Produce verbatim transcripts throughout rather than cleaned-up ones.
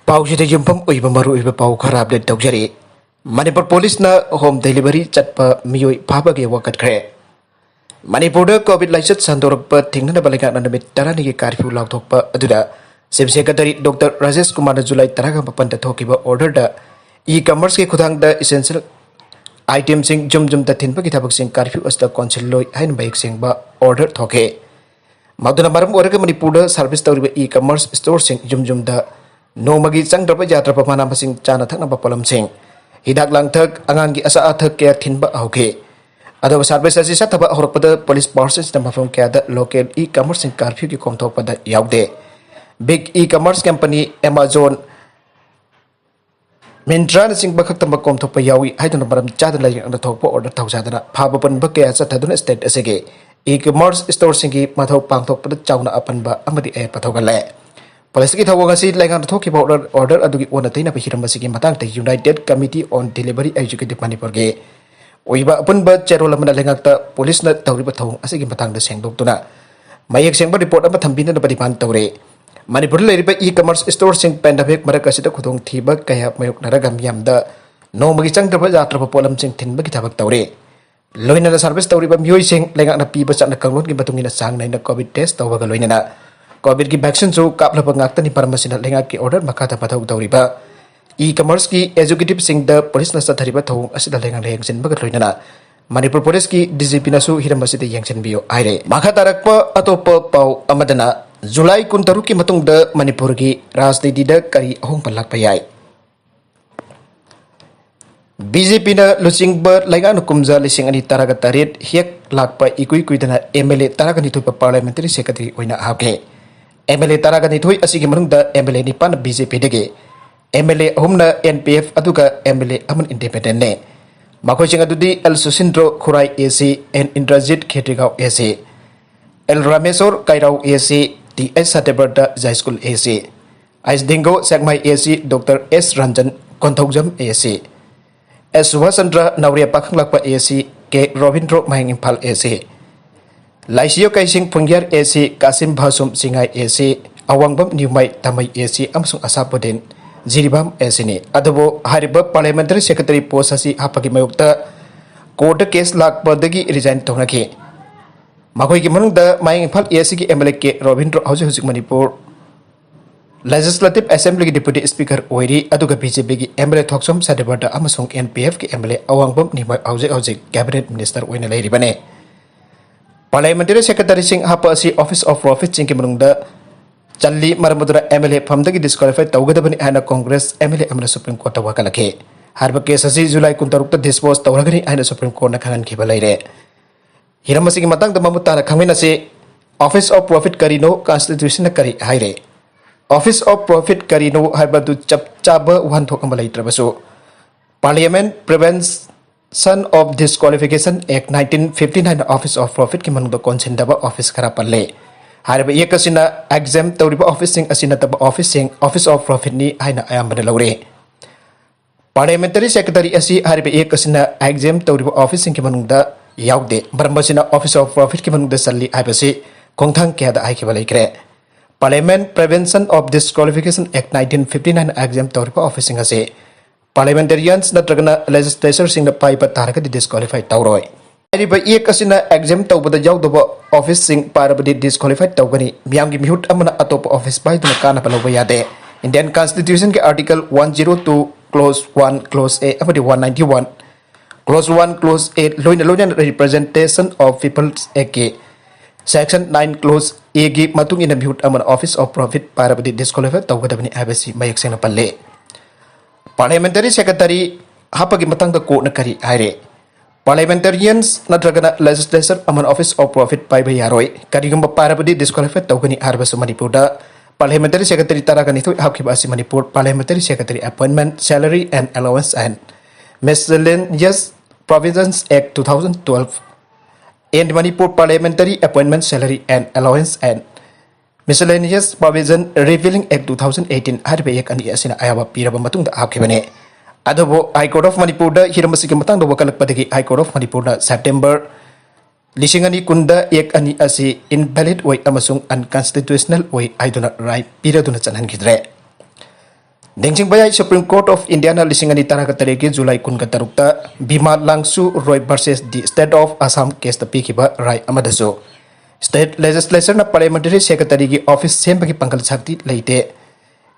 ꯄꯥꯎꯁꯤꯗ ꯌꯨꯝꯐꯝ ꯑꯣꯏꯕ ꯃꯔꯨꯑꯣꯏꯕ ꯄꯥꯎ ꯈꯔ ꯑꯞꯗꯦꯠ ꯇꯧꯖꯔꯤ꯫ ꯃꯅꯤꯄꯨꯔ ꯄꯨꯂꯤꯁꯅ ꯍꯣꯝ ꯗꯦꯂꯤꯚꯔꯤ ꯆꯠꯄ ꯃꯤꯑꯣꯏ ꯐꯥꯕꯒꯤ ꯋꯥꯀꯠꯈ꯭ꯔꯦ꯫ ꯃꯅꯤꯄꯨꯔꯗ ꯀꯣꯚꯤꯗ ꯂꯥꯏꯆꯠ ꯁꯟꯗꯣꯔꯛꯄ ꯊꯤꯡꯅꯅꯕ ꯂꯩꯉꯥꯛꯅ ꯅꯨꯃꯤꯠ ꯇꯔꯥꯅꯤꯒꯤ ꯀꯥꯔꯐ꯭ꯌꯨ ꯂꯥꯎꯊꯣꯛꯄ ꯑꯗꯨꯗ ꯆꯤꯐ ꯁꯦꯀ꯭ꯔꯦꯇꯔꯤ ꯗꯣꯛꯇꯔ ꯔꯥꯖꯦꯁ ꯀꯨꯃꯥꯔꯅ ꯖꯨꯂꯥꯏ ꯇꯔꯥꯒ ꯃꯥꯄꯟꯗ ꯊꯣꯛꯈꯤꯕ ꯑꯣꯔꯗꯔꯗ ꯏ ꯀꯃꯔꯁꯀꯤ ꯈꯨꯊꯥꯡꯗ ꯏꯁꯦꯟꯁꯤꯌꯦꯜ ꯑꯥꯏꯇꯦꯝꯁꯤꯡ ꯌꯨꯝ ꯌꯨꯝꯗ ꯊꯤꯟꯕꯒꯤ ꯊꯕꯛꯁꯤꯡ ꯀꯥꯔꯐ꯭ꯌꯨ ꯑꯁꯤꯗ ꯀꯣꯟꯁꯤꯜꯂꯣꯏ ꯍꯥꯏꯅ ꯃꯌꯦꯛ ꯁꯦꯡꯕ ꯑꯣꯔꯗꯔ ꯊꯣꯛꯈꯤ꯫ ꯃꯗꯨꯅ ꯃꯔꯝ ꯑꯣꯏꯔꯒ ꯃꯅꯤꯄꯨꯔꯗ ꯁꯥꯔꯚꯤꯁ ꯇꯧꯔꯤꯕ ꯏ ꯀꯃꯔꯁ ꯁ꯭ꯇꯣꯔꯁꯤꯡ ꯌꯨꯝ ꯌꯨꯝꯗ ꯅꯣꯡꯃꯒꯤ ꯆꯪꯗ꯭ꯔꯕ ꯌꯥꯗ꯭ꯔꯕ ꯃꯅꯥ ꯃꯁꯤꯡ, ꯆꯥꯅ ꯊꯛꯅꯕ ꯄꯣꯠꯂꯝꯁꯤꯡ, ꯍꯤꯗꯥꯛ ꯂꯥꯡꯊꯛ, ꯑꯉꯥꯡꯒꯤ ꯑꯆꯥ ꯑꯊꯛ ꯀꯌꯥ ꯊꯤꯟꯕ ꯍꯧꯈꯤ꯫ ꯑꯗꯨꯕꯨ ꯁꯥꯔꯚꯤꯁ ꯑꯁꯤ ꯆꯠꯊꯕ ꯍꯧꯔꯛꯄꯗ ꯄꯨꯂꯤꯁ ꯄꯥꯔꯁꯟꯁꯤꯡꯅ ꯃꯐꯝ ꯀꯌꯥꯗ ꯂꯣꯀꯦꯜ ꯏ ꯀꯃꯔꯁꯁꯤꯡ ꯀꯥꯔꯐ꯭ꯌꯨꯒꯤ ꯀꯣꯝꯊꯣꯛꯄꯗ ꯌꯥꯎꯗꯦ꯫ Big E commerce company Amazon, ꯃꯤꯟꯇ꯭ꯔꯥꯅꯆꯤꯡꯕ ꯈꯛꯇꯃꯛ ꯀꯣꯝꯊꯣꯛꯄ ꯌꯥꯎꯏ ꯍꯥꯏꯗꯨꯅ ꯃꯔꯝ ꯆꯥꯗꯅ ꯂꯩꯉꯥꯛꯅ ꯊꯣꯛꯄ ꯑꯣꯔꯗꯔ ꯊꯧꯁꯥꯗꯅ ꯐꯥꯕ ꯄꯨꯟꯕ ꯀꯌꯥ ꯆꯠꯊꯗꯨꯅ ꯁ꯭ꯇꯦꯠ ꯑꯁꯤꯒꯤ ꯏ ꯀꯃꯔꯁ ꯁ꯭ꯇꯣꯔꯁꯤꯡꯒꯤ ꯃꯊꯧ ꯄꯥꯡꯊꯣꯛꯄꯗ ꯆꯥꯎꯅ ꯑꯄꯟꯕ ꯑꯃꯗꯤ ꯑꯌꯦꯠꯄ ꯊꯣꯛꯍꯜꯂꯦ꯫ ꯄꯨꯂꯤꯁꯀꯤ ꯊꯧꯑꯣꯡ ꯑꯁꯤ ꯂꯩꯉꯥꯛꯅ ꯊꯣꯛꯈꯤꯕ ꯑꯣꯔꯗꯔ, ꯑꯣꯔꯗꯔ ꯑꯗꯨꯒꯤ ꯑꯣꯟꯅ ꯇꯩꯅꯕ ꯍꯤꯔꯝ ꯑꯁꯤꯒꯤ ꯃꯇꯥꯡꯗ United Committee on Delivery Executive ꯃꯅꯤꯄꯨꯔꯒꯤ ꯑꯣꯏꯕ ꯑꯄꯨꯟꯕ ꯆꯦꯔꯣꯜ ꯑꯃꯅ ꯂꯩꯉꯥꯛꯇ ꯄꯨꯂꯤꯁꯅ ꯇꯧꯔꯤꯕ ꯊꯧꯑꯣꯡ ꯑꯁꯤꯒꯤ ꯃꯇꯥꯡꯗ ꯁꯦꯡꯗꯣꯛꯇꯨꯅ ꯃꯌꯦꯛ ꯁꯦꯡꯕ ꯔꯤꯄꯣꯔꯠ ꯑꯃ ꯊꯝꯕꯤꯅꯅꯕ ꯗꯤꯃꯥꯟ ꯇꯧꯔꯦ꯫ ꯃꯅꯤꯄꯨꯔꯗ ꯂꯩꯔꯤꯕ ꯏ ꯀꯃꯔꯁ ꯁ꯭ꯇꯣꯔꯁꯤꯡ ꯄꯦꯟꯗꯦꯃꯤꯛ ꯃꯔꯛ ꯑꯁꯤꯗ ꯈꯨꯗꯣꯡꯊꯤꯕ ꯀꯌꯥ ꯃꯥꯌꯣꯛꯅꯔꯒ ꯃꯤꯌꯥꯝꯗ ꯅꯣꯡꯃꯒꯤ ꯆꯪꯗ꯭ꯔꯕ ꯌꯥꯗ꯭ꯔꯕ ꯄꯣꯠꯂꯝꯁꯤꯡ ꯊꯤꯟꯕꯒꯤ ꯊꯕꯛ ꯇꯧꯔꯤ꯫ ꯂꯣꯏꯅꯅ ꯁꯥꯔꯚꯤꯁ ꯇꯧꯔꯤꯕ ꯃꯤꯑꯣꯏꯁꯤꯡ ꯂꯩꯉꯥꯛꯅ ꯄꯤꯕ ꯆꯠꯅ ꯀꯥꯡꯂꯣꯟꯒꯤ ꯃꯇꯨꯡ ꯏꯟꯅ ꯆꯥꯡ ꯅꯥꯏꯅ ꯀꯣꯚꯤꯗ ꯇꯦꯁ ꯇꯧꯕꯒ ꯂꯣꯏꯅꯅ ꯀꯣꯚꯤꯗꯀꯤ ꯚꯦꯛꯁꯤꯟꯁꯨ ꯀꯥꯞꯂꯕ ꯉꯥꯛꯇꯅꯤ꯫ ꯃꯔꯝ ꯑꯁꯤꯅ ꯂꯩꯉꯥꯛꯀꯤ ꯑꯣꯔꯗꯔ ꯃꯈꯥꯗ ꯃꯊꯧ ꯇꯧꯔꯤꯕ ꯏ ꯀꯃꯔꯁꯀꯤ ꯑꯦꯛꯖꯤꯀ꯭ꯌꯨꯇꯤꯚꯁꯤꯡꯗ ꯄꯨꯂꯤꯁꯅ ꯆꯠꯊꯔꯤꯕ ꯊꯧꯑꯣꯡ ꯑꯁꯤꯗ ꯂꯩꯉꯥꯛꯅ ꯌꯦꯡꯁꯤꯟꯕꯒ ꯂꯣꯏꯅꯅ ꯃꯅꯤꯄꯨꯔ ꯄꯨꯂꯤꯁꯀꯤ ꯗꯤ ꯖꯤ ꯄꯤꯅꯁꯨ ꯍꯤꯔꯝ ꯑꯁꯤꯗ ꯌꯦꯡꯁꯤꯟꯕꯤꯌꯨ ꯍꯥꯏꯔꯦ꯫ ꯃꯈꯥ ꯇꯥꯔꯛꯄ ꯑꯇꯣꯞꯄ ꯄꯥꯎ ꯑꯃꯗꯅ, ꯖꯨꯂꯥꯏ ꯀꯨꯟꯇꯔꯨꯛꯀꯤ ꯃꯇꯨꯡꯗ ꯃꯅꯤꯄꯨꯔꯒꯤ ꯔꯥꯖꯅꯤꯇꯤꯗ ꯀꯔꯤ ꯑꯍꯣꯡꯕ ꯂꯥꯛꯄ ꯌꯥꯏ? ꯕꯤ ꯖꯦ ꯄꯤꯅ ꯂꯨꯆꯤꯡꯕ ꯂꯩꯉꯥꯛꯅ ꯀꯨꯝꯖꯥ ꯂꯤꯁꯤꯡ ꯑꯅꯤ ꯇꯔꯥꯒ ꯇꯔꯦꯠ ꯍꯦꯛ ꯂꯥꯛꯄ ꯏꯀꯨꯏ ꯀꯨꯏꯗꯅ ꯑꯦꯝ ꯑꯦꯜ ꯑꯦ ꯇꯔꯥꯒ ꯅꯤꯊꯣꯏ ꯄꯥꯔꯂꯤꯌꯥꯃꯦꯟꯇꯔꯤ ꯁꯦꯀ꯭ꯔꯦꯇꯔꯤ ꯑꯣꯏꯅ ꯍꯥꯞꯈꯤ꯫ ꯑꯦꯝ ꯑꯦꯜ ꯑꯦ ꯇꯔꯥꯒ ꯅꯤꯊꯣꯏ ꯑꯁꯤꯒꯤ ꯃꯅꯨꯡꯗ ꯑꯦꯝ ꯑꯦꯜ ꯑꯦ ꯅꯤꯄꯥꯟ ꯕꯤ ꯖꯦ ꯄꯤꯗꯒꯤ, ꯑꯦꯝ ꯑꯦꯜ ꯑꯦ ꯑꯍꯨꯝꯅ ꯑꯦꯟ ꯄꯤ ꯑꯦꯐ, ꯑꯗꯨꯒ ꯑꯦꯝ ꯑꯦꯜ ꯑꯦ ꯑꯃꯅ ꯏꯟꯗꯤꯄꯦꯟꯗꯦꯟꯠꯅꯤ꯫ ꯃꯈꯣꯏꯁꯤꯡ ꯑꯗꯨꯗꯤ ꯑꯦꯜ ꯁꯨꯁꯤꯟꯗ꯭ꯔꯣ ꯈꯨꯔꯥꯏ ꯑꯦ ꯁꯤ, ꯑꯦꯟ ꯏꯟꯗ꯭ꯔꯖꯤꯠ ꯈꯦꯇ꯭ꯔꯤꯒꯥꯎ ꯑꯦ ꯁꯤ, ꯑꯦꯜ ꯔꯥꯃꯦꯁꯣꯔ ꯀꯥꯏꯔꯥꯎ ꯑꯦ ꯁꯤ, ꯇꯤ ꯑꯩꯆ ꯁꯇ꯭ꯌꯕ꯭ꯔꯇ ꯖꯥꯏꯁ꯭ꯀꯨꯜ ꯑꯦ ꯁꯤ, ꯑꯩꯆ ꯗꯤꯡꯒꯣ ꯁꯦꯛꯃꯥꯏ ꯑꯦ ꯁꯤ, ꯗꯣꯛꯇꯔ ꯑꯦꯁ ꯔꯟꯖꯟ ꯀꯣꯟꯊꯧꯖꯝ ꯑꯦ ꯁꯤ, ꯑꯦꯁ ꯁꯨꯚꯥꯁ ꯆꯟꯗ꯭ꯔ ꯅꯥꯎꯔꯦꯝꯄꯥꯛ ꯈꯪꯂꯥꯛꯄ ꯑꯦ ꯁꯤ, ꯀꯦ ꯔꯣꯕꯤꯟꯗ꯭ꯔꯣ ꯃꯍꯦꯡ ꯏꯝꯐꯥꯜ ꯑꯦ ꯁꯤ, ꯂꯥꯏꯁꯤꯌꯣ ꯀꯩꯁꯤꯡ ꯐꯨꯡꯌꯥꯔ ꯑꯦ ꯁꯤ, ꯀꯥꯁꯤꯝ ꯚꯥꯁꯨꯝ ꯁꯤꯡꯉꯥꯏ ꯑꯦ ꯁꯤ, ꯑꯋꯥꯡꯕꯝ ꯅ꯭ꯌꯨꯃꯥꯏ ꯇꯥꯃꯩ ꯑꯦ ꯁꯤ ꯑꯃꯁꯨꯡ ꯑꯁꯥꯄꯨꯗꯤꯟ ꯖꯤꯔꯤꯕꯥꯝ ꯑꯦꯁꯤꯅꯤ꯫ ꯑꯗꯨꯕꯨ ꯍꯥꯏꯔꯤꯕ parliamentary secretary post ꯑꯁꯤ ꯍꯥꯞꯄꯒꯤ ꯃꯥꯌꯣꯛꯇ courtꯇ case ꯂꯥꯛꯄꯗꯒꯤ resign ꯇꯧꯅꯈꯤ꯫ ꯃꯈꯣꯏꯒꯤ ꯃꯅꯨꯡꯗ ꯃꯌꯥꯡ ꯏꯝꯐꯥꯜ ꯑꯦꯁꯤꯒꯤ MLA ꯀꯦ ꯔꯣꯕꯤꯟꯗ꯭ꯔꯣ ꯍꯧꯖꯤꯛ ꯍꯧꯖꯤꯛ ꯃꯅꯤꯄꯨꯔ Legislative Assemblyꯒꯤ Deputy Speaker ꯑꯣꯏꯔꯤ, ꯑꯗꯨꯒ BJPꯒꯤ MLA ꯊꯣꯛꯆꯣꯝ ꯁꯗꯕꯔꯗ ꯑꯃꯁꯨꯡ NPFꯀꯤ MLA ꯑꯋꯥꯡꯕꯝ ꯅꯤꯃꯣꯏ ꯍꯧꯖꯤꯛ ꯍꯧꯖꯤꯛ Cabinet Minister ꯑꯣꯏꯅ ꯂꯩꯔꯤꯕꯅꯤ꯫ Parliamentary Secretaryꯁꯤꯡ ꯍꯥꯞꯄ ꯑꯁꯤ Office of Profitꯁꯤꯡꯒꯤ ꯃꯅꯨꯡꯗ ꯆꯜꯂꯤ, ꯃꯔꯝ ꯑꯗꯨꯅ MLA ꯐꯝꯗꯒꯤ disqualify ꯇꯧꯒꯗꯕꯅꯤ ꯍꯥꯏꯅ Congress MLA ꯑꯃꯅ Supreme Courtꯇ ꯋꯥꯀꯠꯂꯛꯈꯤ꯫ ꯍꯥꯏꯔꯤꯕ case ꯑꯁꯤ July ꯀꯨꯟꯇꯔꯨꯛꯇ dispose ꯇꯧꯔꯒꯅꯤ ꯍꯥꯏꯅ Supreme Courtꯅ ꯈꯪꯍꯟꯈꯤꯕ ꯂꯩꯔꯦ꯫ ꯍꯤꯔꯝ ꯑꯁꯤꯒꯤ ꯃꯇꯥꯡꯗ ꯃꯃꯨꯠ ꯇꯥꯅ ꯈꯪꯃꯤꯟꯅꯁꯤ꯫ Office of Profit ꯀꯔꯤꯅꯣ, Constitutionꯅ ꯀꯔꯤ ꯍꯥꯏꯔꯦ? Office of Profit ꯀꯔꯤꯅꯣ ꯍꯥꯏꯕꯗꯨ ꯆꯞ ꯆꯥꯕ ꯋꯥꯍꯟꯊꯣꯛ ꯑꯃ ꯂꯩꯇ꯭ꯔꯕꯁꯨ, Parliament Prevention of Disqualification Act nineteen fifty nine Office of Profitꯀꯤ ꯃꯅꯨꯡꯗ ꯀꯣꯟꯁꯤꯟꯗꯕ office ꯈꯔ ꯄꯜꯂꯦ꯫ ꯍꯥꯏꯔꯤꯕ Act ꯑꯁꯤꯅ exempt ꯇꯧꯔꯤꯕ officeꯁꯤꯡ ꯑꯁꯤ ꯅꯠꯇꯕ officeꯁꯤꯡ Office of Profitꯅꯤ ꯍꯥꯏꯅ ꯑꯌꯥꯝꯕꯅ ꯂꯧꯔꯦ꯫ Parliamentary Secretary ꯑꯁꯤ ꯍꯥꯏꯔꯤꯕ Act ꯑꯁꯤꯅ exempt ꯇꯧꯔꯤꯕ officeꯁꯤꯡꯒꯤ ꯃꯅꯨꯡꯗ ꯌꯥꯎꯗꯦ꯫ ꯃꯔꯝ ꯑꯁꯤꯅ Office of Profitꯀꯤ ꯃꯅꯨꯡꯗ ꯆꯜꯂꯤ ꯍꯥꯏꯕꯁꯤ ꯈꯣꯡꯊꯥꯡ ꯀꯌꯥꯗ ꯍꯥꯏꯈꯤꯕ ꯂꯩꯈ꯭ꯔꯦ꯫ Parliament Prevention of Disqualification Act nineteen fifty nine exempt ꯇꯧꯔꯤꯕ officeꯁꯤꯡ ꯑꯁꯤ parliamentarians ꯅꯠꯇ꯭ꯔꯒꯅ legislatorꯁꯤꯡꯅ ꯄꯥꯏꯕ ꯇꯥꯔꯒꯗꯤ disqualify ꯇꯧꯔꯣꯏ꯫ ꯍꯥꯏꯔꯤꯕ Act ꯑꯁꯤꯅ exempt ꯇꯧꯕꯗ ꯌꯥꯎꯗꯕ officeꯁꯤꯡ ꯄꯥꯏꯔꯕꯗꯤ disqualify ꯇꯧꯒꯅꯤ꯫ ꯃꯤꯌꯥꯝꯒꯤ ꯃꯤꯍꯨꯠ ꯑꯃꯅ ꯑꯇꯣꯞꯄ office ꯄꯥꯏꯗꯨꯅ ꯀꯥꯟꯅꯕ ꯂꯧꯕ ꯌꯥꯗꯦ꯫ Indian Constitutionꯒꯤ Article one zero two, Clause one, Clause A ꯑꯃꯗꯤ one ninety one, Clause one, Clause A ꯂꯣꯏꯅ ꯂꯣꯏꯅꯅ Representation of People's Actꯀꯤ Section nine, Clause Aꯒꯤ ꯃꯇꯨꯡ ꯏꯟꯅ ꯃꯤꯍꯨꯠ ꯑꯃꯅ Office of Profit ꯄꯥꯏꯔꯕꯗꯤ disqualify ꯇꯧꯒꯗꯕꯅꯤ ꯍꯥꯏꯕꯁꯤ ꯃꯌꯦꯛ ꯁꯦꯡꯅ ꯄꯜꯂꯤ꯫ Parliamentary Secretary ꯍꯥꯞꯄꯒꯤ ꯃꯇꯥꯡꯗ courtꯅ ꯀꯔꯤ ꯍꯥꯏꯔꯦ? Parliamentarians ꯅꯠꯇ꯭ꯔꯒꯅ legislator ꯑꯃꯅ Office of Profit ꯄꯥꯏꯕ ꯌꯥꯔꯣꯏ꯫ ꯀꯔꯤꯒꯨꯝꯕ ꯄꯥꯏꯔꯕꯗꯤ disqualify ꯇꯧꯒꯅꯤ ꯍꯥꯏꯔꯕꯁꯨ ꯃꯅꯤꯄꯨꯔꯗ Parliamentary Secretary ꯇꯔꯥꯒ ꯅꯤꯊꯣꯏ ꯍꯥꯞꯈꯤꯕ ꯑꯁꯤ Manipur Parliamentary Secretary Appointment, Salary and Allowance and Miscellaneous Provisions Act two thousand twelve and Manipur Parliamentary Appointment, Salary and Allowance and Miscellaneous Provision Repealing Act two thousand eighteen ꯍꯥꯏꯔꯤꯕ Act ꯑꯅꯤ ꯑꯁꯤꯅ ꯑꯌꯥꯕ ꯄꯤꯔꯕ ꯃꯇꯨꯡꯗ ꯍꯥꯞꯈꯤꯕꯅꯤ꯫ ꯑꯗꯨꯕꯨ High Court of ꯃꯅꯤꯄꯨꯔꯗ ꯍꯤꯔꯝ ꯑꯁꯤꯒꯤ ꯃꯇꯥꯡꯗ ꯋꯥꯀꯠꯂꯛꯄꯗꯒꯤ High Court of ꯃꯅꯤꯄꯨꯔꯅ September ꯂꯤꯁꯤꯡ ꯑꯅꯤ ꯀꯨꯟꯗ Act ꯑꯅꯤ ꯑꯁꯤ invalid ꯑꯣꯏ ꯑꯃꯁꯨꯡ unconstitutional ꯑꯣꯏ ꯍꯥꯏꯗꯨꯅ ꯔꯥꯏ ꯄꯤꯔꯗꯨꯅ ꯆꯠꯍꯟꯈꯤꯗ꯭ꯔꯦ꯫ ꯅꯤꯡꯁꯤꯡꯕ ꯌꯥꯏ, Supreme Court of Indiaꯅ ꯂꯤꯁꯤꯡ ꯑꯅꯤ ꯇꯔꯥꯒ ꯇꯔꯦꯠꯀꯤ ꯖꯨꯂꯥꯏ ꯀꯨꯟꯒ ꯇꯔꯨꯛꯇ ꯕꯤꯃꯥ ꯂꯥꯡꯁꯨ ꯔꯣꯏ versus the State of Assam caseꯇ ꯄꯤꯈꯤꯕ ꯔꯥꯏ ꯑꯃꯗꯁꯨ state legislatureꯅ parliamentary secretaryꯒꯤ office ꯁꯦꯝꯕꯒꯤ ꯄꯥꯡꯒꯜ ꯁꯛꯇꯤ ꯂꯩꯇꯦ,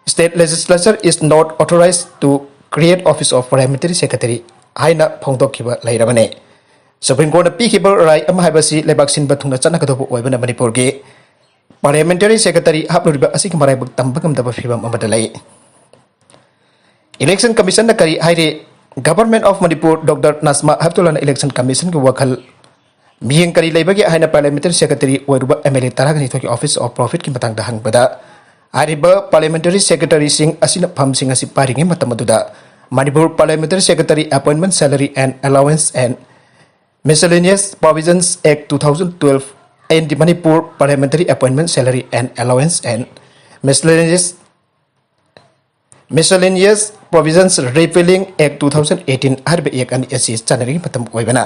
state legislature is not authorized to create office of parliamentary secretary ꯍꯥꯏꯅ ꯐꯣꯡꯗꯣꯛꯈꯤꯕ ꯂꯩꯔꯕꯅꯤ꯫ Supreme Courtꯅ ꯄꯤꯈꯤꯕ ꯔꯥꯏ ꯑꯃ ꯍꯥꯏꯕꯁꯤ ꯂꯩꯕꯥꯛ ꯁꯤꯟꯕ ꯊꯨꯡꯅ ꯆꯠꯅꯒꯗꯧꯕ ꯑꯣꯏꯕꯅ ꯃꯅꯤꯄꯨꯔꯒꯤ parliamentary secretary ꯍꯥꯞꯂꯨꯔꯤꯕ ꯑꯁꯤꯒꯤ ꯃꯔꯥꯏꯕꯛ ꯇꯝꯕ ꯉꯝꯗꯕ ꯐꯤꯕꯝ ꯑꯃꯗ ꯂꯩ꯫ Election Commissionꯅ ꯀꯔꯤ ꯍꯥꯏꯔꯤ? Government of Manipur Doctor Najma Heptullahꯅ Election Commissionꯒꯤ ꯋꯥꯈꯜ ꯃꯤꯠꯌꯦꯡ ꯀꯔꯤ ꯂꯩꯕꯒꯦ ꯍꯥꯏꯅ parliamentary secretary ꯑꯣꯏꯔꯨꯕ MLA ꯇꯔꯥꯒ ꯅꯤꯊꯣꯏꯒꯤ office of profitꯀꯤ ꯃꯇꯥꯡꯗ ꯍꯪꯕꯗ, ꯍꯥꯏꯔꯤꯕ parliamentary secretaryꯁꯤꯡ ꯑꯁꯤꯅ ꯐꯝꯁꯤꯡ ꯑꯁꯤ ꯄꯥꯏꯔꯤꯉꯩ ꯃꯇꯝ ꯑꯗꯨꯗ Manipur parliamentary secretary appointment salary and allowance and Miscellaneous Provisions Act two thousand twelve and the Manipur Parliamentary Appointment Salary and Allowance and Miscellaneous, Miscellaneous Provisions Repealing Act two thousand eighteen ꯍꯥꯏꯔꯤꯕ act ꯑꯅꯤ ꯑꯁꯤ ꯆꯠꯅꯔꯤꯉꯩ ꯃꯇꯝ ꯑꯣꯏꯕꯅ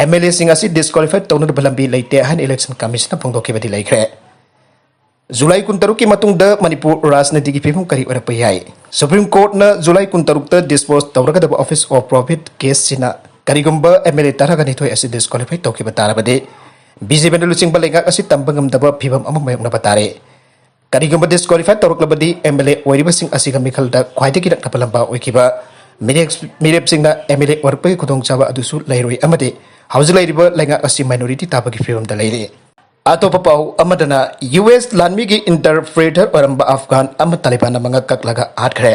MLAꯁꯤꯡ ꯑꯁꯤ disqualify ꯇꯧꯅꯅꯕ ꯂꯝꯕꯤ ꯂꯩꯇꯦ ꯍꯥꯏꯅ Election Commissionꯅ ꯐꯣꯡꯗꯣꯛꯈꯤꯕꯗꯤ ꯂꯩꯈ꯭ꯔꯦ꯫ ꯖꯨꯂꯥꯏ ꯀꯨꯟꯇꯔꯨꯛꯀꯤ ꯃꯇꯨꯡꯗ ꯃꯅꯤꯄꯨꯔ ꯔꯥꯖꯅꯤꯇꯤꯒꯤ ꯐꯤꯕꯝ ꯀꯔꯤ ꯑꯣꯏꯔꯛꯄ ꯌꯥꯏ? Supreme Courtꯅ ꯖꯨꯂꯥꯏ ꯀꯨꯟꯇꯔꯨꯛꯇ dispose ꯇꯧꯔꯒꯗꯕ office of profit caseꯁꯤꯅ ꯀꯔꯤꯒꯨꯝꯕ MLA ꯇꯔꯥꯒ ꯅꯤꯊꯣꯏ ꯑꯁꯤ disqualify ꯇꯧꯈꯤꯕ ꯇꯥꯔꯕꯗꯤ BJPꯅ ꯂꯨꯆꯤꯡꯕ ꯂꯩꯉꯥꯛ ꯑꯁꯤ ꯇꯝꯕ ꯉꯝꯗꯕ ꯐꯤꯕꯝ ꯑꯃ ꯃꯥꯌꯣꯛꯅꯕ ꯇꯥꯔꯦ꯫ ꯀꯔꯤꯒꯨꯝꯕ disqualify ꯇꯧꯔꯛꯂꯕꯗꯤ MLA ꯑꯣꯏꯔꯤꯕꯁꯤꯡ ꯑꯁꯤꯒ ꯃꯤꯈꯜꯗ ꯈ꯭ꯋꯥꯏꯗꯒꯤ ꯅꯛꯅꯕ ꯂꯝꯕꯥ ꯑꯣꯏꯈꯤꯕ ꯃꯤꯔꯦꯞ-, ꯃꯤꯔꯦꯞꯁꯤꯡꯅ MLA ꯑꯣꯏꯔꯛꯄꯒꯤ ꯈꯨꯗꯣꯡꯆꯥꯕ ꯑꯗꯨꯁꯨ ꯂꯩꯔꯣꯏ ꯑꯃꯗꯤ ꯍꯧꯖꯤꯛ ꯂꯩꯔꯤꯕ ꯂꯩꯉꯥꯛ ꯑꯁꯤ minority ꯇꯥꯕꯒꯤ ꯐꯤꯕꯝꯗ ꯂꯩꯔꯦ꯫ ꯑꯇꯣꯞꯄ ꯄꯥꯎ ꯑꯃꯗꯅ, US ꯂꯥꯟꯃꯤꯒꯤ interpreter ꯑꯣꯏꯔꯝꯕ ꯑꯐꯒꯥꯟ ꯑꯃ ꯇꯥꯂꯤꯕꯥꯟꯅ ꯃꯉꯛ ꯀꯛꯂꯒ ꯍꯥꯠꯈ꯭ꯔꯦ꯫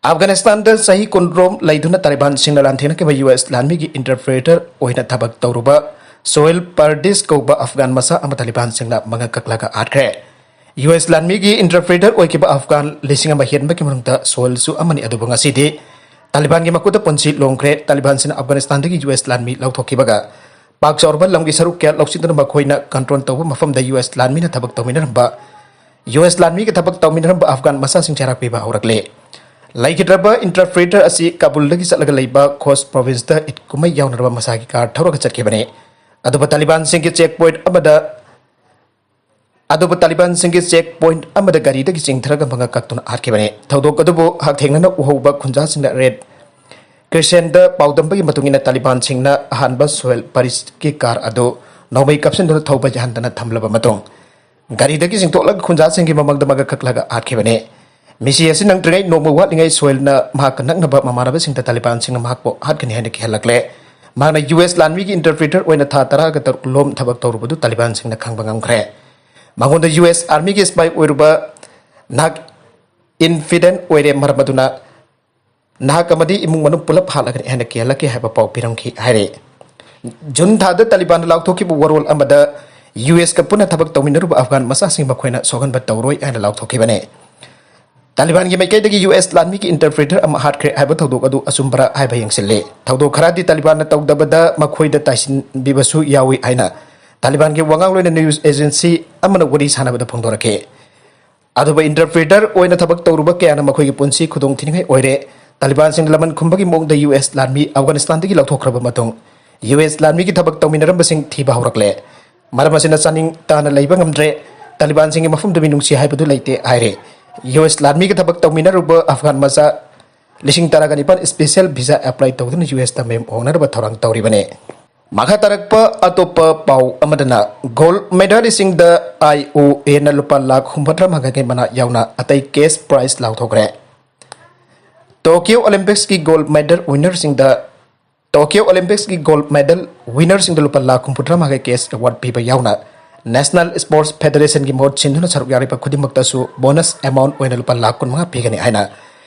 ꯑꯐꯒꯥꯅꯤꯁꯇꯥꯟꯗ ꯆꯍꯤ ꯀꯨꯟꯔꯣꯝ ꯂꯩꯗꯨꯅ ꯇꯥꯂꯤꯕꯥꯟꯁꯤꯡꯅ ꯂꯥꯟꯊꯦꯡꯅꯈꯤꯕ US ꯂꯥꯟꯃꯤꯒꯤ interpreter ꯑꯣꯏꯅ ꯊꯕꯛ ꯇꯧꯔꯨꯕ ꯁꯣꯍꯦꯜ ꯄꯔꯗꯤꯁ ꯀꯧꯕ ꯑꯐꯒꯥꯟ ꯃꯆꯥ ꯑꯃ ꯇꯥꯂꯤꯕꯥꯟꯁꯤꯡꯅ ꯃꯉꯛ ꯀꯛꯂꯒ ꯍꯥꯠꯈ꯭ꯔꯦ꯫ US ꯂꯥꯟꯃꯤꯒꯤ interpreter ꯑꯣꯏꯈꯤꯕ ꯑꯐꯒꯥꯟ ꯂꯤꯁꯤꯡ ꯑꯃ ꯍꯦꯟꯕꯒꯤ ꯃꯅꯨꯡꯗ ꯁꯣꯍꯦꯜꯁꯨ ꯑꯃꯅꯤ, ꯑꯗꯨꯕꯨ ꯉꯁꯤꯗꯤ ꯇꯥꯂꯤꯕꯥꯟꯒꯤ ꯃꯈꯨꯠꯇ ꯄꯨꯟꯁꯤ ꯂꯣꯡꯈ꯭ꯔꯦ꯫ ꯇꯥꯂꯤꯕꯥꯟꯁꯤꯅ ꯑꯐꯒꯥꯅꯤꯁꯇꯥꯟꯗꯒꯤ US ꯂꯥꯟꯃꯤ ꯂꯧꯊꯣꯛꯈꯤꯕꯒ ꯄꯥꯛ ꯆꯥꯎꯔꯕ ꯂꯝꯒꯤ ꯁꯔꯨꯛ ꯀꯌꯥ ꯂꯧꯁꯤꯟꯗꯨꯅ ꯃꯈꯣꯏꯅ control ꯇꯧꯕ ꯃꯐꯝꯗ US ꯂꯥꯟꯃꯤꯅ ꯊꯕꯛ ꯇꯧꯃꯤꯟꯅꯔꯝꯕ, US ꯂꯥꯟꯃꯤꯒ ꯊꯕꯛ ꯇꯧꯃꯤꯟꯅꯔꯝꯕ ꯑꯐꯒꯥꯟ ꯃꯆꯥꯁꯤꯡ ꯆꯩꯔꯥꯛ ꯄꯤꯕ ꯍꯧꯔꯛꯂꯦ꯫ ꯂꯩꯈꯤꯗ꯭ꯔꯕ interpreter ꯑꯁꯤ ꯀꯥꯕꯨꯜꯗꯒꯤ ꯆꯠꯂꯒ ꯂꯩꯕ ꯈꯣꯁ provinceꯇ ꯏꯗ ꯀꯨꯝꯍꯩ ꯌꯥꯎꯅꯅꯕ ꯃꯁꯥꯒꯤ car ꯊꯧꯔꯒ ꯆꯠꯈꯤꯕꯅꯤ꯫ ꯑꯗꯨꯕꯨ ꯇꯥꯂꯤꯕꯥꯟꯁꯤꯡꯒꯤ check point ꯑꯃꯗ ꯑꯗꯨꯕꯨ ꯇꯥꯂꯤꯕꯥꯟꯁꯤꯡꯒꯤ ꯆꯦꯛ ꯄꯣꯏꯟꯠ ꯑꯃꯗ ꯒꯥꯔꯤꯗꯒꯤ ꯆꯤꯡꯊꯔꯒ ꯃꯉꯛ ꯀꯛꯇꯨꯅ ꯍꯥꯠꯈꯤꯕꯅꯤ꯫ ꯊꯧꯗꯣꯛ ꯑꯗꯨꯕꯨ ꯍꯛꯊꯦꯡꯅꯅ ꯎꯍꯧꯕ ꯈꯨꯟꯖꯥꯁꯤꯡꯅ ꯔꯦꯗ ꯀ꯭ꯔꯤꯁꯦꯟꯗ ꯄꯥꯎꯗꯝꯕꯒꯤ ꯃꯇꯨꯡ ꯏꯟꯅ, ꯇꯥꯂꯤꯕꯥꯟꯁꯤꯡꯅ ꯑꯍꯥꯟꯕ ꯁꯣꯍꯦꯜ ꯄꯔꯤꯁꯀꯤ ꯀꯥꯔ ꯑꯗꯨ ꯅꯣꯡꯃꯩ ꯀꯥꯞꯁꯤꯟꯗꯨꯅ ꯊꯧꯕ ꯌꯥꯍꯟꯗꯅ ꯊꯝꯂꯕ ꯃꯇꯨꯡ, ꯒꯥꯔꯤꯗꯒꯤ ꯆꯤꯡꯊꯣꯛꯂꯒ ꯈꯨꯟꯖꯥꯁꯤꯡꯒꯤ ꯃꯃꯥꯡꯗ ꯃꯉꯛ ꯀꯛꯂꯒ ꯍꯥꯠꯈꯤꯕꯅꯤ꯫ ꯃꯤꯁꯤ ꯑꯁꯤ ꯅꯪꯗ꯭ꯔꯤꯉꯩ ꯅꯣꯡꯃ ꯋꯥꯠꯂꯤꯉꯩ ꯁꯣꯍꯦꯜꯅ ꯃꯍꯥꯛꯀ ꯅꯛꯅꯕ ꯃꯃꯥꯟꯅꯕꯁꯤꯡꯗ ꯇꯥꯂꯤꯕꯥꯟꯁꯤꯡꯅ ꯃꯍꯥꯛꯄꯨ ꯍꯥꯠꯀꯅꯤ ꯍꯥꯏꯅ ꯀꯤꯍꯜꯂꯛꯂꯦ꯫ ꯃꯍꯥꯛꯅ ꯌꯨ ꯑꯦꯁ ꯂꯥꯟꯃꯤꯒꯤ ꯏꯟꯇꯔꯄ꯭ꯔꯤꯇꯔ ꯑꯣꯏꯅ ꯊꯥ ꯇꯔꯥꯒ ꯇꯔꯨꯛ ꯂꯣꯝ ꯊꯕꯛ ꯇꯧꯔꯨꯕꯗꯨ ꯇꯥꯂꯤꯕꯥꯟꯁꯤꯡꯅ ꯈꯪꯕ ꯉꯝꯈ꯭ꯔꯦ꯫ ꯃꯉꯣꯟꯗ ꯌꯨ ꯑꯦꯁ ꯑꯥꯔꯃꯤꯒꯤ ꯁꯤꯄꯥꯏ ꯑꯣꯏꯔꯨꯕ ꯅꯍꯥꯛ ꯏꯟꯐꯤꯗꯦꯟ ꯑꯣꯏꯔꯦ, ꯃꯔꯝ ꯑꯗꯨꯅ ꯅꯍꯥꯛ ꯑꯃꯗꯤ ꯏꯃꯨꯡ ꯃꯅꯨꯡ ꯄꯨꯂꯞ ꯍꯥꯠꯂꯒꯅꯤ ꯍꯥꯏꯅ ꯀꯤꯍꯜꯂꯛꯈꯤ ꯍꯥꯏꯕ ꯄꯥꯎ ꯄꯤꯔꯝꯈꯤ ꯍꯥꯏꯔꯦ꯫ ꯖꯨꯟ ꯊꯥꯗ ꯇꯥꯂꯤꯕꯥꯟꯅ ꯂꯥꯎꯊꯣꯛꯈꯤꯕ ꯋꯥꯔꯣꯜ ꯑꯃꯗ ꯌꯨ ꯑꯦꯁꯀ ꯄꯨꯟꯅ ꯊꯕꯛ ꯇꯧꯃꯤꯟꯅꯔꯨꯕ ꯑꯐꯒꯥꯟ ꯃꯆꯥꯁꯤꯡ ꯃꯈꯣꯏꯅ ꯁꯣꯛꯍꯟꯕ ꯇꯧꯔꯣꯏ ꯍꯥꯏꯅ ꯂꯥꯎꯊꯣꯛꯈꯤꯕꯅꯤ꯫ ꯇꯥꯂꯤꯕꯥꯟꯒꯤ ꯃꯥꯏꯀꯩꯗꯒꯤ ꯌꯨ ꯑꯦꯁ ꯂꯥꯟꯃꯤꯒꯤ ꯏꯟꯇꯔꯄ꯭ꯔꯤꯇꯔ ꯑꯃ ꯍꯥꯠꯈ꯭ꯔꯦ ꯍꯥꯏꯕ ꯊꯧꯗꯣꯛ ꯑꯗꯨ ꯑꯆꯨꯝꯕꯔꯥ ꯍꯥꯏꯕ ꯌꯦꯡꯁꯤꯜꯂꯤ꯫ ꯊꯧꯗꯣꯛ ꯈꯔꯗꯤ ꯇꯥꯂꯤꯕꯥꯟꯅ ꯇꯧꯗꯕꯗ ꯃꯈꯣꯏꯗ ꯇꯥꯏꯁꯤꯟꯕꯤꯕꯁꯨ ꯌꯥꯎꯏ ꯍꯥꯏꯅ ꯇꯥꯂꯤꯕꯥꯟꯒꯤ ꯋꯥꯉꯥꯡꯂꯣꯏꯅ ꯅ꯭ꯌꯨꯁ ꯑꯦꯖꯦꯟꯁꯤ ꯑꯃꯅ ꯋꯥꯔꯤ ꯁꯥꯟꯅꯕꯗ ꯐꯣꯡꯗꯣꯔꯛꯈꯤ꯫ ꯑꯗꯨꯕꯨ ꯏꯟꯇꯔꯄ꯭ꯔꯤꯇꯔ ꯑꯣꯏꯅ ꯊꯕꯛ ꯇꯧꯔꯨꯕ ꯀꯌꯥꯅ ꯃꯈꯣꯏꯒꯤ ꯄꯨꯟꯁꯤ ꯈꯨꯗꯣꯡ ꯊꯤꯅꯤꯡꯉꯥꯏ ꯑꯣꯏꯔꯦ꯫ ꯇꯥꯂꯤꯕꯥꯟꯁꯤꯡꯅ ꯂꯃꯟ ꯈꯨꯝꯕꯒꯤ ꯃꯑꯣꯡꯗ ꯌꯨ ꯑꯦꯁ ꯂꯥꯟꯃꯤ ꯑꯐꯒꯥꯅꯤꯁꯇꯥꯟꯗꯒꯤ ꯂꯧꯊꯣꯛꯈ꯭ꯔꯕ ꯃꯇꯨꯡ, ꯌꯨ ꯑꯦꯁ ꯂꯥꯟꯃꯤꯒꯤ ꯊꯕꯛ ꯇꯧꯃꯤꯟꯅꯔꯝꯕꯁꯤꯡ ꯊꯤꯕ ꯍꯧꯔꯛꯂꯦ꯫ ꯃꯔꯝ ꯑꯁꯤꯅ ꯆꯥꯅꯤꯡ ꯇꯥꯅ ꯂꯩꯕ ꯉꯝꯗ꯭ꯔꯦ꯫ ꯇꯥꯂꯤꯕꯥꯟꯁꯤꯡꯒꯤ ꯃꯐꯝꯗꯨ ꯃꯤꯅꯨꯡꯁꯤ ꯍꯥꯏꯕꯗꯨ ꯂꯩꯇꯦ ꯍꯥꯏꯔꯦ꯫ ꯌꯨ ꯑꯦꯁ ꯂꯥꯟꯃꯤꯒꯤ ꯊꯕꯛ ꯇꯧꯃꯤꯟꯅꯔꯨꯕ ꯑꯐꯒꯥꯟ ꯃꯆꯥ ꯂꯤꯁꯤꯡ ꯇꯔꯥꯒ ꯅꯤꯄꯥꯟ ꯁ꯭ꯄꯦꯁꯦꯜ ꯚꯤꯁꯥ ꯑꯦꯄ꯭ꯂꯥꯏ ꯇꯧꯗꯨꯅ ꯌꯨ ꯑꯦꯁꯇ ꯃꯌꯨꯝ ꯍꯣꯡꯅꯅꯕ ꯊꯧꯔꯥꯡ ꯇꯧꯔꯤꯕꯅꯤ꯫ ꯃꯈꯥ ꯇꯥꯔꯛꯄ ꯑꯇꯣꯞꯄ ꯄꯥꯎ ꯑꯃꯗꯅ, ꯒꯣꯜꯗ ꯃꯦꯗꯥꯂꯤꯁꯤꯡꯗ ꯑꯥꯏ ꯑꯣ ꯑꯦꯅ ꯂꯨꯄꯥ ꯂꯥꯈ ꯍꯨꯝꯐꯨꯇꯔꯥ ꯃꯉꯥꯒꯤ ꯃꯅꯥ ꯌꯥꯎꯅ ꯑꯇꯩ ꯀꯦꯁ ꯄ꯭ꯔꯥꯏꯖ ꯂꯥꯎꯊꯣꯛꯈ꯭ꯔꯦ꯫ ꯇꯣꯀꯤꯌꯣ ꯑꯣꯂꯤꯝꯄꯤꯛꯁꯀꯤ ꯒꯣꯜꯗ ꯃꯦꯗꯜ ꯋꯤꯅꯔꯁꯤꯡꯗ, ꯇꯣꯀꯤꯌꯣ ꯑꯣꯂꯤꯝꯄꯤꯛꯁꯀꯤ ꯒꯣꯜꯗ ꯃꯦꯗꯜ ꯋꯤꯅꯔꯁꯤꯡꯗ ꯂꯨꯄꯥ ꯂꯥꯈ ꯍꯨꯝꯐꯨꯇꯔꯥ ꯃꯉꯥꯒꯤ ꯀꯦꯁ ꯑꯦꯋꯥꯔꯗ ꯄꯤꯕ ꯌꯥꯎꯅ ꯅꯦꯁꯅꯦꯜ ꯁ꯭ꯄꯣꯔꯠꯁ ꯐꯦꯗꯔꯦꯁꯟꯒꯤ ꯃꯍꯨꯠ ꯁꯤꯟꯗꯨꯅ ꯁꯔꯨꯛ ꯌꯥꯔꯤꯕ ꯈꯨꯗꯤꯡꯃꯛꯇꯁꯨ ꯕꯣꯅꯁ ꯑꯦꯃꯥꯎꯟꯠ ꯑꯣꯏꯅ ꯂꯨꯄꯥ ꯂꯥꯈ ꯀꯨꯟꯃꯉꯥ ꯄꯤꯒꯅꯤ ꯍꯥꯏꯅ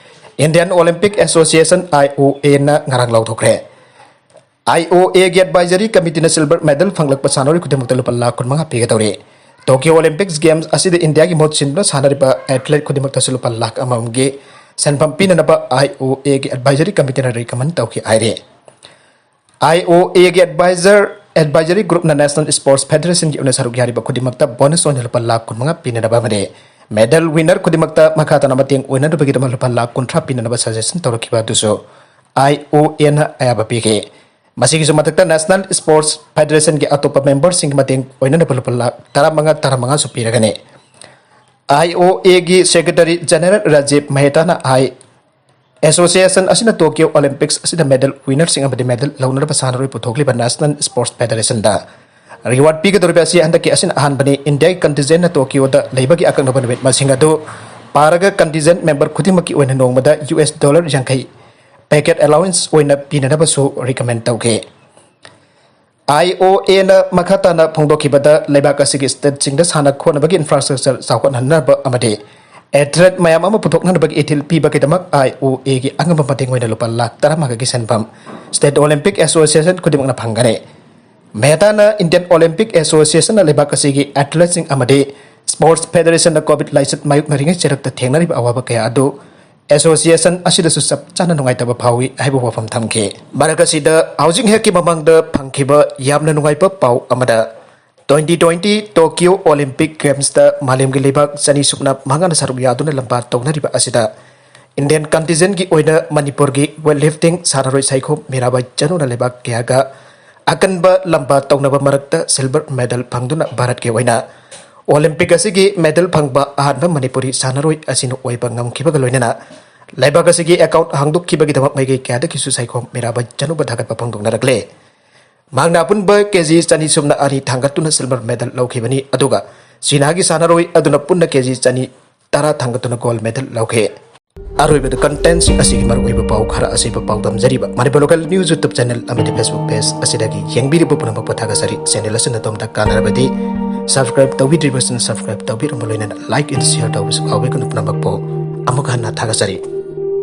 Indian Olympic association, I O ꯑꯦꯅ ꯉꯔꯥꯡ ꯂꯥꯎꯊꯣꯛꯈ꯭ꯔꯦ꯫ ꯑꯥꯏ ꯑꯣ ꯑꯦꯒꯤ ꯑꯦꯗꯚꯥꯏꯖꯔꯤ ꯀꯃꯤꯇꯤꯅ ꯁꯤꯜꯚꯔ ꯃꯦꯗꯜ ꯐꯪꯂꯛꯄ ꯁꯥꯟꯅꯔꯣꯏ ꯈꯨꯗꯤꯡꯃꯛꯇ ꯂꯨꯄꯥ ꯂꯥꯈ ꯀꯨꯟꯃꯉꯥ ꯄꯤꯒꯗꯧꯔꯤ꯫ ꯇꯣꯀꯤꯌꯣ ꯑꯣꯂꯤꯝꯄꯤꯛꯁ ꯒꯦꯝꯁ ꯑꯁꯤꯗ ꯏꯟꯗꯤꯌꯥꯒꯤ ꯃꯍꯨꯠ ꯁꯤꯟꯗꯨꯅ ꯁꯥꯟꯅꯔꯤꯕ ꯑꯦꯊꯂꯦꯠ ꯈꯨꯗꯤꯡꯃꯛꯇꯁꯨ ꯂꯨꯄꯥ ꯂꯥꯈ ꯑꯃꯃꯝꯒꯤ ꯁꯦꯟꯐꯝ ꯄꯤꯅꯅꯕ ꯑꯥꯏ ꯑꯣ ꯑꯦꯒꯤ ꯑꯦꯗꯚꯥꯏꯖꯔꯤ ꯀꯃꯤꯇꯤꯅ ꯔꯤꯀꯃꯦꯟ ꯇꯧꯈꯤ ꯍꯥꯏꯔꯤ꯫ ꯑꯥꯏ ꯑꯣ ꯑꯦꯒꯤ ꯑꯦꯗꯚꯥꯏꯖꯔ, ꯑꯦꯗꯚꯥꯏꯖꯔꯤ ꯒ꯭ꯔꯨꯞꯅ ꯅꯦꯁꯅꯦꯜ ꯁ꯭ꯄꯣꯔꯠꯁ ꯐꯦꯗꯔꯦꯁꯟꯒꯤ ꯑꯣꯏꯅ ꯁꯔꯨꯛ ꯌꯥꯔꯤꯕ ꯈꯨꯗꯤꯡꯃꯛꯇ ꯕꯣꯅꯁ ꯑꯣꯏꯅ ꯂꯨꯄꯥ ꯂꯥꯈ ꯀꯨꯟꯃꯉꯥ ꯄꯤꯅꯅꯕ ꯑꯃꯗꯤ ꯃꯦꯗꯜ ꯋꯤꯅꯔ ꯈꯨꯗꯤꯡꯃꯛꯇ ꯃꯈꯥ ꯇꯥꯅ ꯃꯇꯦꯡ ꯑꯣꯏꯅꯅꯕꯒꯤꯗꯃꯛ ꯂꯨꯄꯥ ꯂꯥꯈ ꯀꯨꯟꯊ꯭ꯔꯥ ꯄꯤꯅꯅꯕ ꯁꯖꯦꯁꯟ ꯇꯧꯔꯛꯈꯤꯕ ꯑꯗꯨꯁꯨ ꯑꯥꯏ ꯑꯣ ꯑꯦꯅ ꯑꯌꯥꯕ ꯄꯤꯈꯤ꯫ ꯃꯁꯤꯒꯤꯁꯨ ꯃꯊꯛꯇ National Sports Federation ꯒꯤ ꯑꯇꯣꯞꯄ member ꯁꯤꯡꯒꯤ ꯃꯇꯦꯡ ꯑꯣꯏꯅꯅꯕ ꯂꯨꯄꯥ ꯂꯥꯈ ꯇꯔꯥꯃꯉꯥ, ꯇꯔꯥꯃꯉꯥꯁꯨ ꯄꯤꯔꯒꯅꯤ꯫ I O A ꯒꯤ Secretary General ꯔꯥꯖꯤꯕ ꯃꯦꯍꯇꯥꯅ ꯍꯥꯏ, association ꯑꯁꯤꯅ Tokyo Olympics ꯑꯁꯤꯗ medal winner ꯁꯤꯡ ꯑꯃꯗꯤ medal ꯂꯧꯅꯔꯕ ꯁꯥꯟꯅꯔꯣꯏ ꯄꯨꯊꯣꯛꯂꯤꯕ National Sports Federation ꯗ reward ꯄꯤꯒꯗꯧꯔꯤꯕ ꯑꯁꯤ ꯍꯟꯗꯛꯀꯤ ꯑꯁꯤꯅ ꯑꯍꯥꯟꯕꯅꯤ꯫ ꯏꯟꯗꯤꯌꯥꯒꯤ contingent ꯅ Tokyo ꯗ ꯂꯩꯕꯒꯤ ꯑꯀꯛꯅꯕ ꯅꯨꯃꯤꯠ ꯃꯁꯤꯡ ꯑꯗꯨ ꯄꯥꯔꯒ contingent member ꯈꯨꯗꯤꯡꯃꯛꯀꯤ ꯑꯣꯏꯅ ꯅꯣꯡꯃꯗ U S dollar ꯌꯥꯡꯈꯩ packet allowance ꯑꯣꯏꯅ ꯄꯤꯅꯅꯕꯁꯨ recommend ꯇꯧꯈꯤ꯫ I O A ꯅ ꯃꯈꯥ ꯇꯥꯅ ꯐꯣꯡꯗꯣꯛꯈꯤꯕꯗ, ꯂꯩꯕꯥꯛ ꯑꯁꯤꯒꯤ state ꯁꯤꯡꯗ ꯁꯥꯟꯅ ꯈꯣꯠꯅꯕꯒꯤ infrastructure ꯆꯥꯎꯈꯠꯍꯟꯅꯕ ꯑꯃꯗꯤ athlete ꯃꯌꯥꯝ ꯑꯃ ꯄꯨꯊꯣꯛꯅꯅꯕꯒꯤ ꯏꯊꯤꯜ ꯄꯤꯕꯒꯤꯗꯃꯛ I O A ꯒꯤ ꯑꯉꯝꯕ ꯃꯇꯦꯡ ꯑꯣꯏꯅ ꯂꯨꯄꯥ ꯂꯥꯈ ꯇꯔꯥꯃꯉꯥꯒꯤ ꯁꯦꯟꯐꯝ State Olympic Association ꯈꯨꯗꯤꯡꯃꯛꯅ ꯐꯪꯒꯅꯤ꯫ ꯃꯦꯍꯇꯥꯅ Indian Olympic Association ꯅ ꯂꯩꯕꯥꯛ ꯑꯁꯤꯒꯤ athlete ꯁꯤꯡ ꯑꯃꯗꯤ sports federation ꯅ COVID ꯂꯥꯏꯆꯠ ꯃꯥꯌꯣꯛꯅꯔꯤꯉꯩ ꯆꯩꯔꯛꯇ ꯊꯦꯡꯅꯔꯤꯕ ꯑꯋꯥꯕ ꯀꯌꯥ ꯑꯗꯨ association ꯑꯁꯤꯗꯁꯨ ꯆꯞ ꯆꯥꯅ ꯅꯨꯡꯉꯥꯏꯇꯕ ꯐꯥꯎꯏ ꯍꯥꯏꯕ ꯋꯥꯐꯝ ꯊꯝꯈꯤ꯫ ꯃꯔꯛ ꯑꯁꯤꯗ ꯍꯧꯖꯤꯛ ꯍꯦꯛꯀꯤ ꯃꯃꯥꯡꯗ ꯐꯪꯈꯤꯕ ꯌꯥꯝꯅ ꯅꯨꯡꯉꯥꯏꯕ ꯄꯥꯎ ꯑꯃꯗ, twenty twenty Tokyo Olympic Games ꯇ ꯃꯥꯂꯦꯝꯒꯤ ꯂꯩꯕꯥꯛ ꯆꯅꯤ ꯁꯨꯞꯅ ꯃꯉꯥꯅ ꯁꯔꯨꯛ ꯌꯥꯗꯨꯅ ꯂꯝꯕꯥ ꯇꯧꯅꯔꯤꯕ ꯑꯁꯤꯗ Indian contingent ꯀꯤ ꯑꯣꯏꯅ ꯃꯅꯤꯄꯨꯔꯒꯤ weightlifting ꯁꯥꯟꯅꯔꯣꯏ ꯁꯥꯏꯈꯣꯝ ꯃꯤꯔꯥꯕꯥꯏ ꯆꯅꯨꯅ ꯂꯩꯕꯥꯛ ꯀꯌꯥꯒ ꯑꯀꯟꯕ ꯂꯝꯕꯥ ꯇꯧꯅꯕ ꯃꯔꯛꯇ silver medal ꯐꯪꯗꯨꯅ ꯚꯥꯔꯠꯀꯤ ꯑꯣꯏꯅ Olympic ꯑꯁꯤꯒꯤ medal ꯐꯪꯕ ꯑꯍꯥꯟꯕ ꯃꯅꯤꯄꯨꯔꯤ ꯁꯥꯟꯅꯔꯣꯏ ꯑꯁꯤꯅ ꯑꯣꯏꯕ ꯉꯝꯈꯤꯕꯒ ꯂꯣꯏꯅꯅ ꯂꯩꯕꯥꯛ ꯑꯁꯤꯒꯤ account ꯍꯥꯡꯗꯣꯛꯈꯤꯕꯒꯤꯗꯃꯛ ꯃꯥꯏꯀꯩ ꯀꯌꯥꯗꯒꯤꯁꯨ ꯁꯥꯏꯈꯣꯝ ꯃꯤꯔꯥꯕꯥꯏ ꯆꯅꯨꯕꯨ ꯊꯥꯒꯠꯄ ꯐꯣꯡꯗꯣꯛꯅꯔꯛꯂꯦ꯫ ꯃꯍꯥꯛꯅ ꯑꯄꯨꯟꯕ ꯀꯦꯖꯤ ꯆꯅꯤ ꯁꯨꯞꯅ ꯑꯅꯤ ꯊꯥꯡꯒꯠꯇꯨꯅ silver medal ꯂꯧꯈꯤꯕꯅꯤ, ꯑꯗꯨꯒ ꯆꯤꯅꯥꯒꯤ ꯁꯥꯟꯅꯔꯣꯏ ꯑꯗꯨꯅ ꯄꯨꯟꯅ ꯀꯦꯖꯤ ꯆꯅꯤ ꯇꯔꯥ ꯊꯥꯡꯒꯠꯇꯨꯅ gold medal ꯂꯧꯈꯤ꯫ ꯑꯔꯣꯏꯕꯗ content ꯁꯤꯡ ꯑꯁꯤꯒꯤ ꯃꯔꯨꯑꯣꯏꯕ ꯄꯥꯎ ꯈꯔ ꯑꯁꯤꯕꯨ ꯄꯥꯎꯗꯝꯖꯔꯤꯕ Manipur Local News YouTube channel ꯑꯃꯗꯤ Facebook page ꯑꯁꯤꯗꯒꯤ ꯌꯦꯡꯕꯤꯔꯤꯕ ꯄꯨꯝꯅꯃꯛꯄꯨ ꯊꯥꯒꯠꯆꯔꯤ꯫ Channel ꯑꯁꯤꯅ ꯑꯗꯣꯝꯗ ꯀꯥꯟꯅꯔꯕꯗꯤ subscribe ꯇꯧꯕꯤꯗ꯭ꯔꯤꯕꯁꯤꯡ subscribe ꯇꯧꯕꯤꯔꯝꯕ ꯂꯣꯏꯅꯅ like and share ꯇꯧꯕꯁꯨ ꯀꯥꯎꯕꯤꯒꯅꯨ꯫ ꯄꯨꯝꯅꯃꯛꯄꯨ ꯑꯃꯨꯛ ꯍꯟꯅ ꯊꯥꯒꯠꯆꯔꯤ꯫